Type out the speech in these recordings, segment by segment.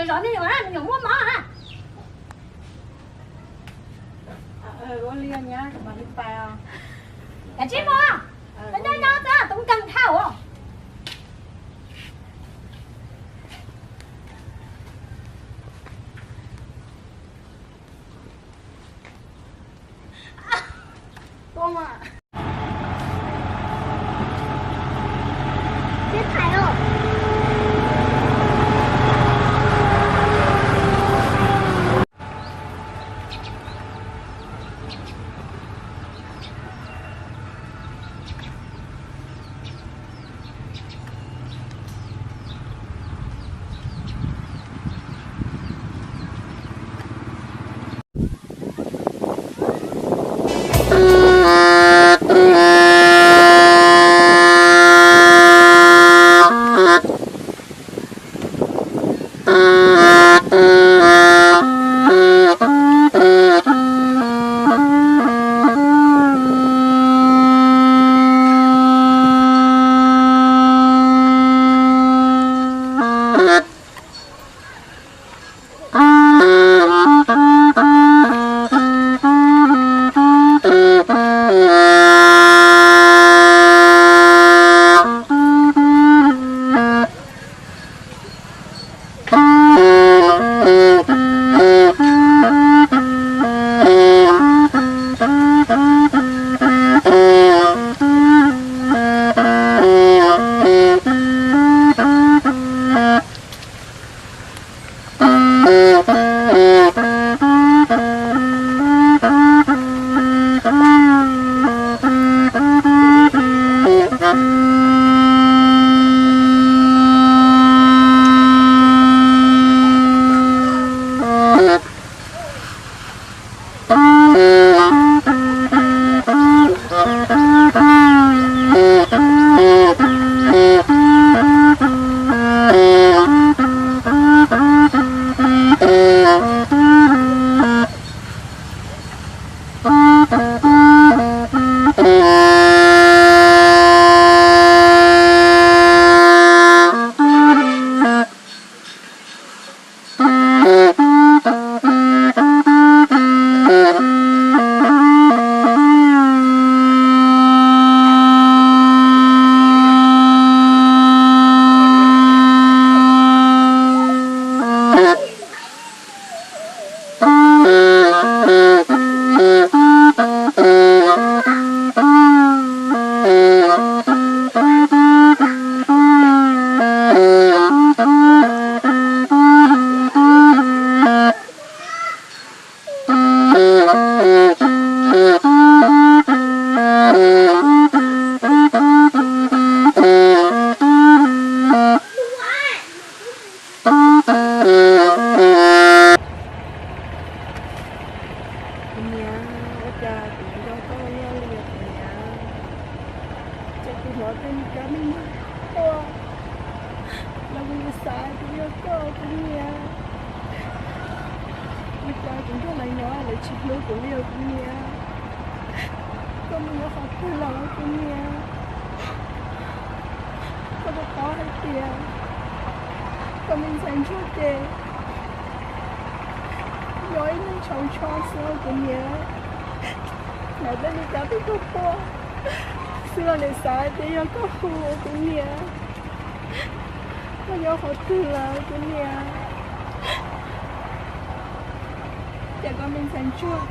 Zov me nyuam, me nyuam muaj mob. Kav tsij mus, nyob nyob txhob tub nkeeg dhau. Kuv niam, ua cas kuv nco koj luaj li os kuv niam. Ces kuv hnov tej me kab me noog quaj los kuv yeej xav tias yog koj kuv niam. Ua cas kuv nrog lawv nyob lawv tsis hlub kuv li os kuv niam. Koj mus nyob qhov twg lawm kuv niam? Koj puas paub hais tias koj me ntxhais ntsuag ces yog ib neeg tshauv ntsho xwb os kuv niam. Lawv tej li cov tib tug quaj xwb los lawv xav tias yog koj hu os kuv niam. Koj nyob qhov twg lawm kuv niam? Cas koj me ntxhais ntsuag,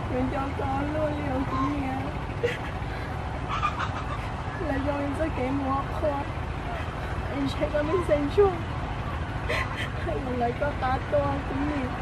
kuv nco koj luaj li os kuv niam. Los zoo li txoj kev mus qhua, es ntshe koj me ntxhais ntsuag lawv koj qab tuaj kuv niam.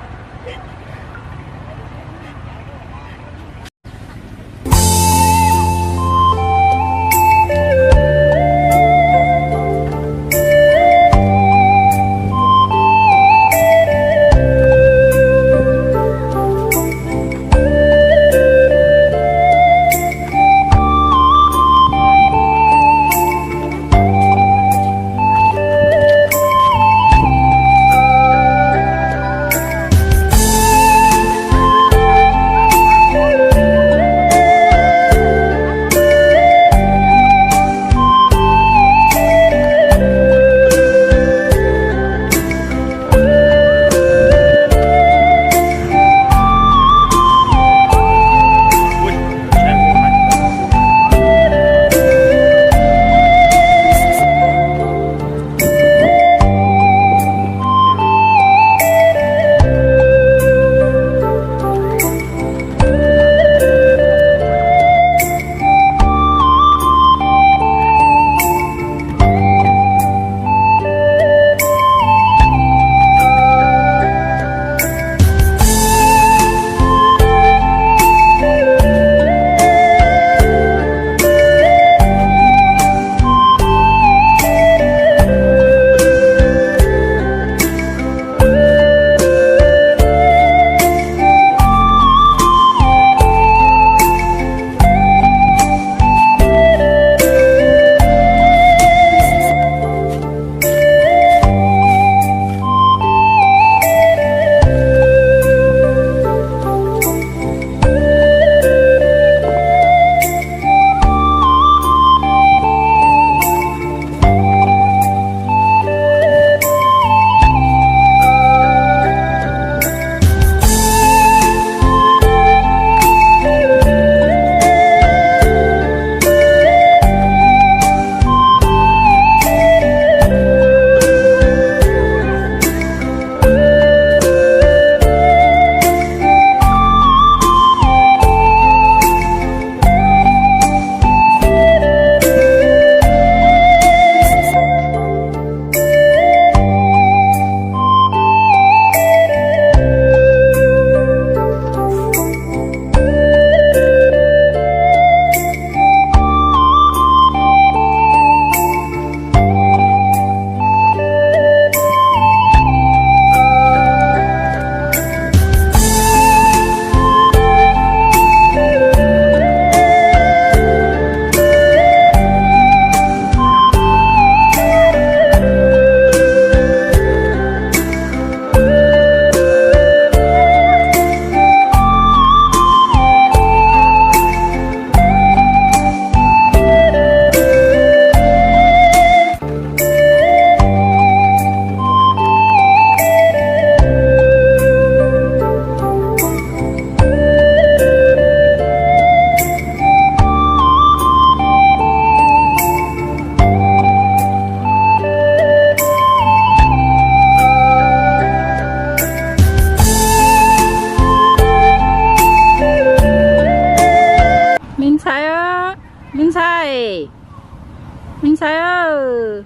Me ntxhais,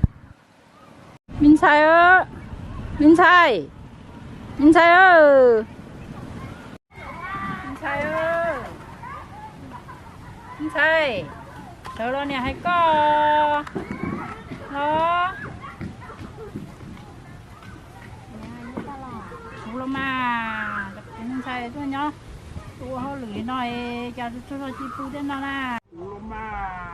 me ntxhais, me ntxhais, me ntxhais, me ntxhais, me ntxhais, sawv los niam hais koj los. Kuv los mas, kuv me ntxhais tuaj nyob ua hauj lwm li no, cas tsuas tsis pw tej no na. Kuv los mas.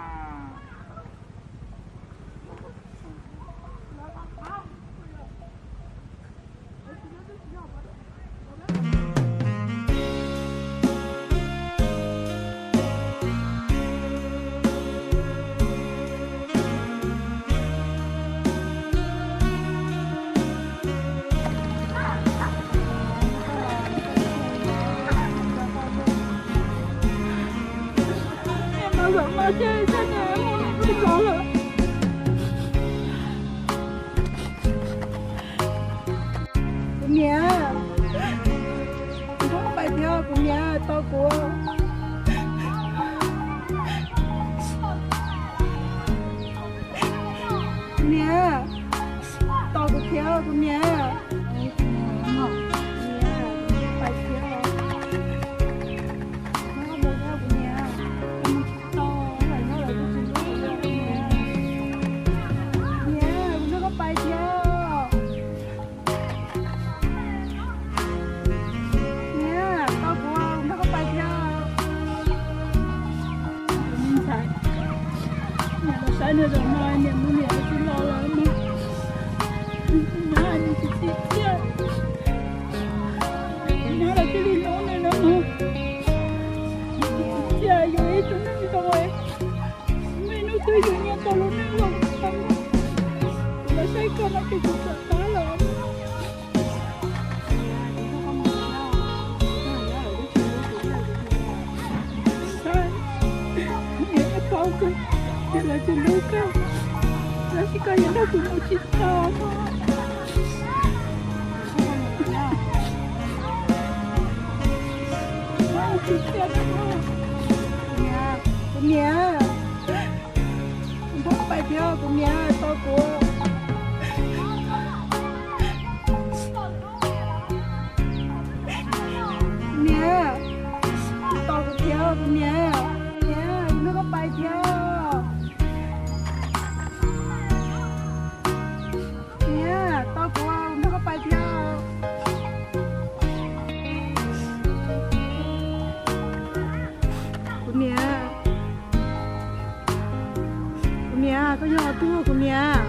Kuv niam, kuv nrog koj pais thiab kuv niam, tos kuv. Kuv niam, tos kuv thiab kuv niam. Kuv niam, kuv nrog koj pais thiab. Nrog koj mus thiab kuv niam. Kuv mus tsis tau, nyob lawv kuj tsis hlub kuv thiab kuv niam. Kuv niam, kuv nrog koj pais thiab. Niam, tos kuv, kuv nrog koj pais thiab. Kuv me ntxhais, niam los saib nws zaum no, niam mus niam tsis los lawm mas, nws tsis txim txiaj. Nyob lawv thiaj li hlub nws no mas, txim txiaj yus ib tug neeg zoo, muaj ib hnub twg yus nyiam tau lub neej zoo tau. Kuv los saib koj no ces kuv txawm tab lawm. Niam paub kawg, lawv tsis hlub koj, tab sis koj yuav nrog kuv mus tsis tau no. Kuv niam, kuv niam, kuv nrog koj pais thiab kuv niam, tos kuv. Kuv niam, tos kuv thiab kuv niam. Niam, kuv nrog koj pais thiab. Niam, tos kuv, kuv nrog koj pais thiab. Kuv niam, kuv niam, koj yog qhov twg kuv niam?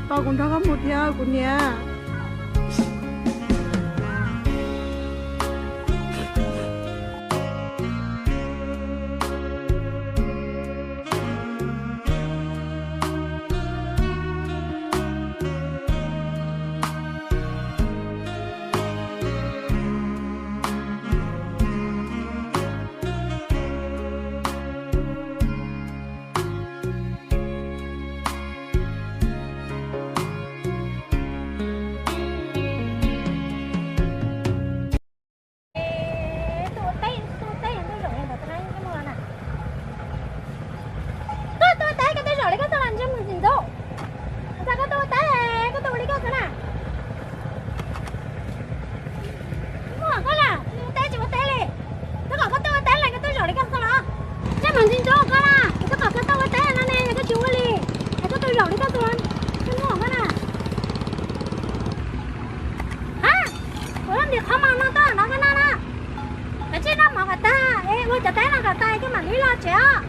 Tos kuv nrog koj mus thiab kuv niam. Tuaj ua teb, tuaj ua teb, koj tuaj zaum li koj xwb na. Koj tuaj ua teb, koj tuaj zaum li koj xwb los ntsej muag ntxim ntxub. Ua cas koj tuaj ua teb, koj tuaj ua li koj xwb na. Muaj koj na, ua teb tsis ua teb li. Rau qhov koj tuaj ua teb los koj tuaj zaum li koj xwb los. Ntsej muag ntxim ntxub koj na, rau qhov koj tuaj ua teb no ne, yog koj tsis ua li, es koj tuaj zaum li koj xwb los. Ntsej muag koj na. Ha, kuv ntim qhov mov no tuaj nrog koj noj na. Kav tsij noj mov kom tag es ua cov teb no kom tag koj mam li los tsev os.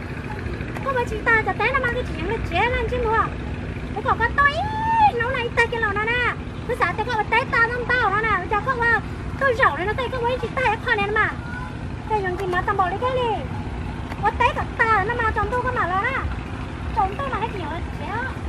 Koj ua tsis tag cov teb no mas koj tsis yeem los tsev na ntsej muag. Kuv kom koj tuaj ib hnub no ib tag kis los no na. Kuv xav tias koj ua teb tag ntau ntau no na, ua cas koj ua tuaj zaum li no tej koj ua ib tsis tag ib qho li no mas. Tej zoo ntsis mov tau npaum li koj li. Ua teb kom tag no mas tsaus ntuj koj mam los na. Tsaus ntuj mas koj tsis yeem los tsev.